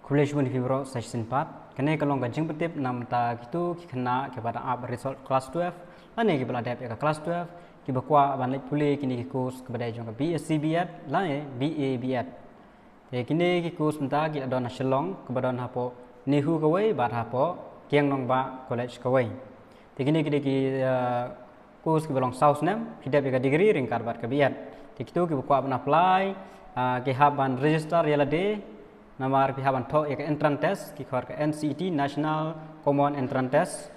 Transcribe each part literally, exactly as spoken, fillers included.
Khublei shibun ïa phi baroh sa shisien pat. Kane ka long ka jingpyntip namar kito ki khynnah kiba dang ap result class twelve lane kiba la dep ïa ka class twelve, kiba kwah ban leit pule kine ki course kaba dei jong ka B Sc B Ed lane B A B Ed. Te kine ki course mynta ki la don ha Shillong, kaba don hapoh NEHU kawei bad hapoh Kiang Nangbah College kawei. Te kine ki dei ki, eh, course kiba long saw snem, phi dep ïa ka degree ryngkat bad ka B Ed. Te kito kiba kwah ban apply, ah, ki hap ban register ïa lade, namar phi hap ban thoh ïa ka entrance test, ki khot ka N C E T, National Common Entrance Test.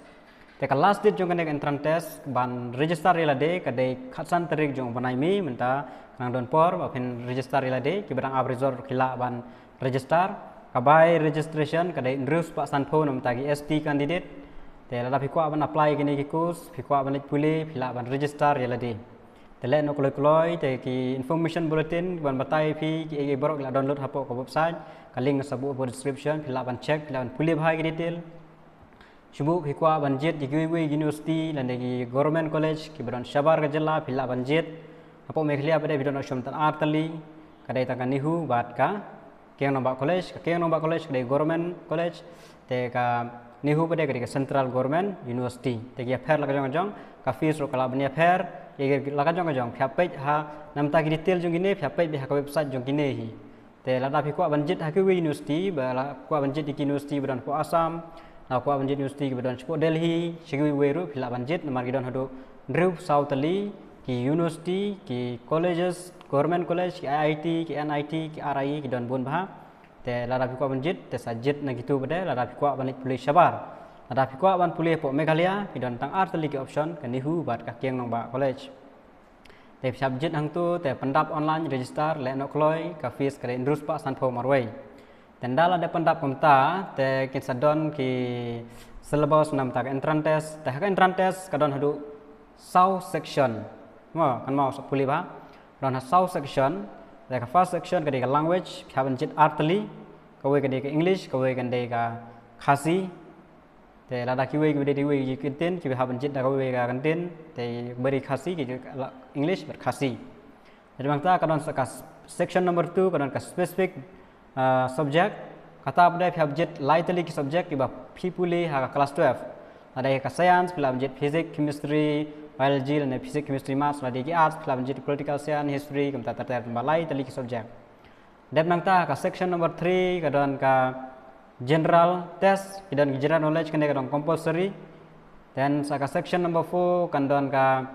Te ka last date jong kane ka entrance test ban register ïa lade ka dei khatsan tarik jong u bnai May, mynta ka nang don por ba phin register ïa lade, kiba dang ap result ki lah ban register. Ka bai registration ka dei hynriew spah sanphew namar ki S T candidate. Te lada phi kwah ban apply kine ki course, phi kwah ban leit pule, phi lah ban register ïa lade. Te leh noh kloi kloi, te ki information bulletin ban batai phi kiei kiei baroh ki la download hapoh ka website. Ka link sa buh hapoh description, phi lah ban check, phi lah ban pule bha ki detail. Shu buh phi kwah ban jied ïa kiwei kiwei university lane ki government college kiba don shabar ka jylla, phi lah ban jied. Hapoh Meghalaya pat de phi don option tang ar tylli, ka dei tang ka NEHU bad ka Kiang Nangbah College. Ka Kiang Nangbah College ka dei government college, te ka NEHU pat de ka dei ka central government university. Te ki ïapher la ka jong ka jong, ka fees ruh ka lah ban ïapher, ïa ki la ka jong ka jong, phi hap peit ha, namar ki detail jong kine phi hap peit beit ha ka website jong kine hi. Te lada phi kwah ban jied ha kiwei university, ba la kwah ban jied ïa ki university ba don hapoh Assam, la kwah ban jied university kiba don shapoh Delhi, sha kiwei kiwei ruh phi lah ban jied, namar ki don haduh hynriew saw tylli ki university, ki colleges, government college, ki I I T, ki N I T, ki R I, ki don bun bha. Te lada phi kwah ban jied, te sa jied na kito pat de, lada phi kwah ban leit pule shabar. Lada phi kwah ban pule hapoh Meghalaya, ki don tang ar tylli ki option, ka NEHU bad ka Kiang Nangbah College. Te phi hap jied hangto, te pyndap online register, leh noh kloi, ka fees ka dei hynriew spah sanphew marwei. Te ynda la dep pyndap kumta, te kin sa don ki syllabus namar ka entrance test, te ha ka entrance test ka don haduh saw section. Mo, kan mo sa pule bha. Don ha saw section, te ka first section ka dei ka language, phi hap ban jied ar tylli, kawei ka dei ka English, kawei ka dei ka Khasi. Te lada kiwei kiba dei kiwei ki kyntien, kiba hap ban jied da kawei ka kyntien, te ba dei Khasi ki jied la English bad Khasi. Te namar ka don sa ka s-, section number two ka don ka specific, ah, subject, kata pat de phi hap jied lai tylli ki subject kiba phi pule ha ka class twelve. Lada ka science phi lah ban jied physics, chemistry, biology, lane physics, chemistry, maths, lada ki arts phi lah ban jied political science, history, kumta ter ter, ba lai tylli ki subject. Dep nangta ka section number three ka don ka general test, ki don ki general knowledge, kane ka don compulsory. Then sa ka section number four kan don ka,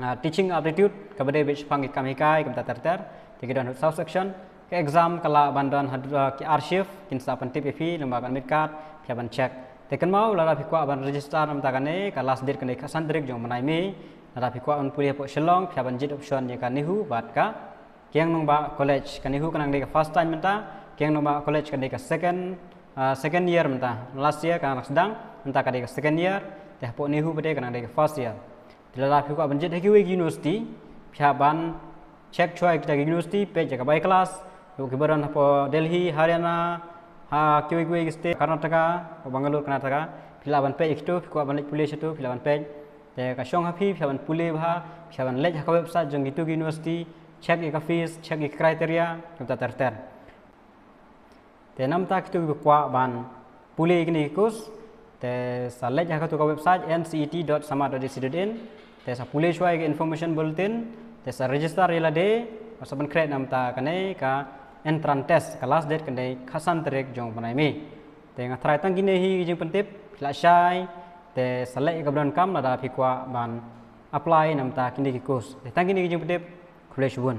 ah, teaching aptitude, kaba dei beit shaphang ki kam hikai, kumta ter ter. Te ki don saw section. Ka exam ka lah ban don ha, ah, ki ar shift, kin sa pyntip ïa phi, lyngba ka admit card, phi hap ban check. Te kynmaw lada phi kwah ban register namar kane, ka last date kane ka khatsan tarik jong u bnai May. Lada phi kwah ban pule hapoh Shillong, phi hap ban jied option ïa ka NEHU bad ka Kiang Nangbah College. Ka NEHU ka nang dei ka first time mynta, Kiang Nangbah College ka dei ka second, ah, second year mynta. Last year ka nang sdang, mynta ka dei ka second year, te hapoh NEHU pat de ka nang dei ka first year. Te lada phi kwah ban jied ha kiwei ki university, phi hap ban check shuwa ïa kita ki university, peit ïa ka bai class, ïa kiba don hapoh Delhi, Haryana, ha kiwei kiwei ki state, Karnataka, Bangalore, Karnataka, phi lah ban peit ïa kito, phi kwah ban leit pule shato, phi lah ban peit. Te ka shong ha phi, phi hap ban pule bha, phi hap ban leit ha ka website jong kito ki university, check ïa ka fees, check ïa ka criteria, kumta ter ter. Te namar kito kiba kwah ban pule ïa kine ki course, te sa leit ha kato ka website N C E T dot sama dot A C dot in, te sa pule shuwa ïa ka information bulletin, te sa register ïa lade, sa ban khreh namar kane ka entrance test, ka last date ka dei khatsan tarik jong u bnai May. Te nga tharai tang kine hi ki jingpyntip, phi lah shai, te sa leit ïa kaba donkam lada phi kwah ban apply namar kine ki course. Te tang kine ki jingpyntip, khublei shibun.